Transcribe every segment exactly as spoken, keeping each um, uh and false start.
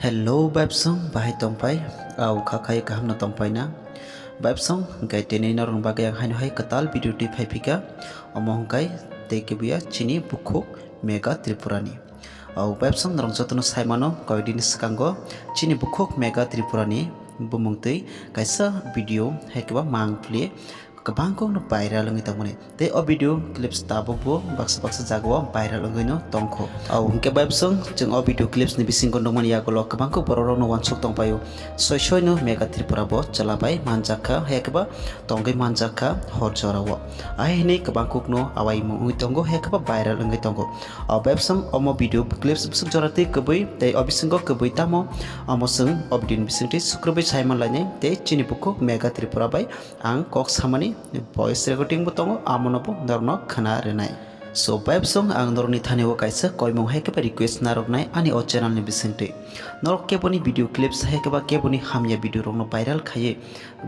Hello, bai bwswng, bahai tongpai? Au kha khai kaham no tongpai na? Bai bwswng, hwnkhe tini norokni bagwi ang haino hai kwtal video twi phai phika. Omo hwnkhe tei kibuya chini bukhuk Mega Tripura ni. Au bai bwswng norok jotono sai mano, koyekdini swkango chini bukhuk Mega Tripura ni bumung twi kaisa video hai khe ba mang pli kwbang kok no viral wngwi tongmani. Tei o video clips tabuk bo baksa baksa jagao viral wngwi no tongkho. Au hwnkhe bai bwswng chwng o video clips ni bisingo nukmani yagulo kwbang kok borok rok no uansuk tongpaio. Soi soi no Mega Tripura bo chwla bai manjak kha, hai khe ba tongwi manjak kha hor jorao. Ahai hinwi kwbang kok no awai mung wngwi tongo, hai khe ba viral wngwi tongo. O bai bwswng omo video clips bwswk jora twi kwbwi tei o bisingo kwbwi tamo omo chwng o video ni bisingtwi sukrubwi sai manlainai tei chini bukhuk Mega Tripura bai ang kok samani voice recording bo tongo, amono bo norokno khna rwnai. So, bai bwswng ang norokni thani o kaisa koimung hai khe ba request narwknai ani o channel ni bisingtwi. Norok keboni video clips hai khe ba keboni hamya video rokno viral khaiwi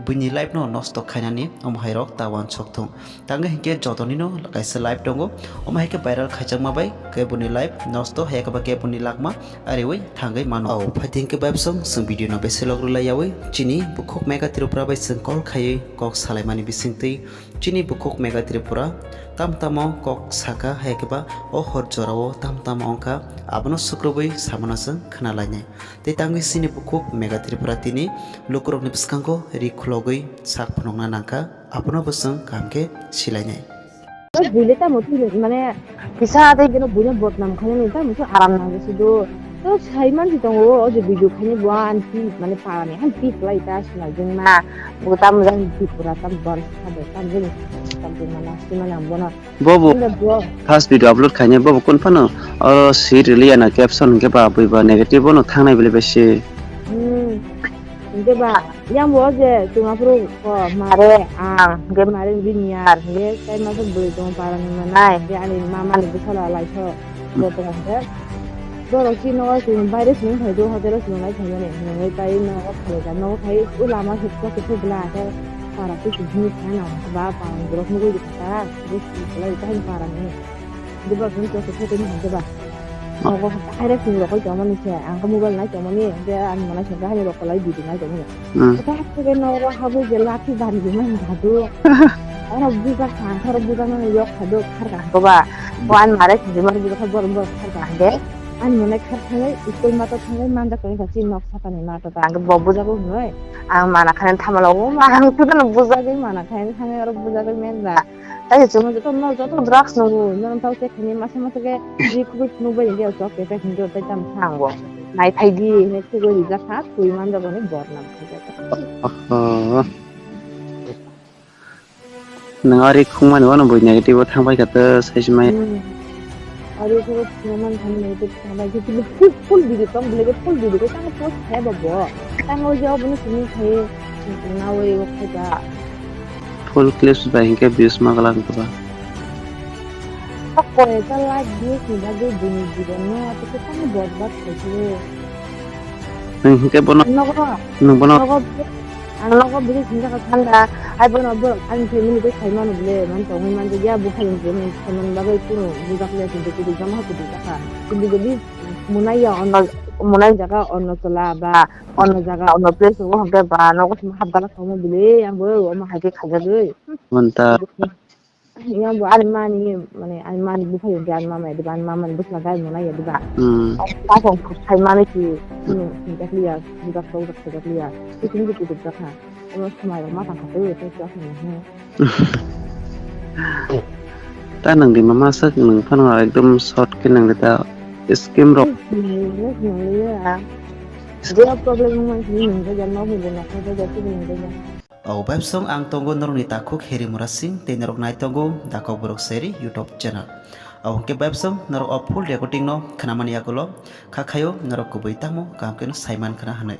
buini life no nosto khainani omo hai rok ta uansuk thung. Tangwi hinkhe jotonino kaisa life tongo, omo hai khe viral khaijakma bai keboni life nosto hai khe ba keboni lakma ariwi thangwi mano. Au phaithing khe bai bwswng chwng video no beselok rwlai yawi chini bukhuk Mega Tripura bai chwng call khaiwi kok salaimani bisingtwi chini bukhuk Mega Tripura tam tamo kok saka hai khe ba o hor jorao tam tamo wngkha, abono sukrubwi samano chwng khna lainai. Tei tangwi chini bukhuk Mega Tripura tini lukurokni bwskango ri khulogwi sak phunukna nangkha, abono bo chwng kaham khe silainai. Buile tamo tini mane kisa tei geno buino bodnam khainani tamo khe aram nangwi sido. To sai mansi tongo o je video khaini bo ani pi mane parani ani pi kwlai ta sinai jengma. Bo tamo jani Tripura tam bor sabo tam jani tam jengma na simana bono. Bobo first video upload khainai bobo kun phano oro sir rwliya na caption hwnkhe ba bui ba negative bono thangnai bile bai se. Hmm. Hwnkhe ba yang bo je chwng aphuru ko mare ang hwnkhe mare bini yar hwnkhe tai masa bwrwi tongo para ni manai hwnkhe ani mama ni bwsala laisok bo tongo hwnkhe borok chini nogo chwng baire chwng phai do hotel o chwng lai phaimani hwnkhe tai nogo khalai da nogo khai o lama se kok se bwla khe para twi chwng hwnwi kha nang ba para ni borok nugwi rwkha ta. Bwswk kwlai tei parani. Diba kung to se tini hwnke ba. Nogo haire sing rokoi tongmani se. Ang khe mobile nai tongmani. Hwnkhe ani mwnai sing khe haire rokoi lai video nai tongmani. Hmm. Khe haire nogo habwi je lathi bari di mani badu. Oro bujak kha, ang khoro bujak mani yok kha do khar kha hwnke ba. Bo ani mare sing mani bujak kha borok borok khar kha hwnkhe. Ani mwnai khar thangai, school mata thangai, manjak tongwi kha chini nok sakani mata ta. Ang khe bo bujak o hwnwi. Ang mana kha thamala o ma ang khe bujak oi mana kha thangai oro bujak oi men da. Tai se chwng joto no joto drugs nungo, nono tao se khani masa masa khe ri kubui phunuk bai rwdi, o chok khe ta hinjo tai tam sa ang bo. Nai thai di, hwnwi thik bai rijak kha, twi man jago hwnwi bor nam khaijak kha. Oho. Nwng ari khungmani wano bui negative o thang bai kha to sai se mai. Hmm. Ari khe phunuk man thang negative thang bai khe full, full video tong bile khe full video khe tang post khe bo bo. Tang o je obo no sini khe nawi o khe ba. Full clips bai hinkhe views ma glak wngkha ba. Koi ta like views ni bagwi buini jibon no tei kwbangma borbad khaikhe. Nwng hinkhe bono, nogo, nwng bono nogo, ang nogo bini sinta ka thanda, ai bono bo ani family tei sai mano bile, man tongwi man ya buphang ni jibon sai man bagwi kuno bujak le sinta kudu jama kudu jaka. Kudu jadi munai ya ono, munai jaga ono tola ba ono jaga ono place o hokhe ba nogo sima hap dala tongma bile, ang bo omo hai khe khaijagwi. Manta. Yang bo ani mani, mane ani mani buphai hwnkhe ani mama yadiba, ani mama ni bwsla gai mona yadiba. Hmm. Kasong phai mani ki, hmm, hwnkhe liya, budak sok dak sok liya. Kiting kiting dak kha. Ono smai rok ma tang kha tei tei tei tei. Ta nang di mama sak nang phano ekdom short khe nang di ta scheme rok. Nang liya. Dia problem nang sini nang jaga no hwnkhe nang jaga sini nang jaga. O bai bwswng ang tongo norokni takhuk Heri Murasing tei norok nai tongo Dakhok Borok Seri YouTube channel. O hwnkhe bai bwswng norok o full recording no khnamani yagulo kha khaio norok kubui tamo kaham kheno saiman khna hwnwi.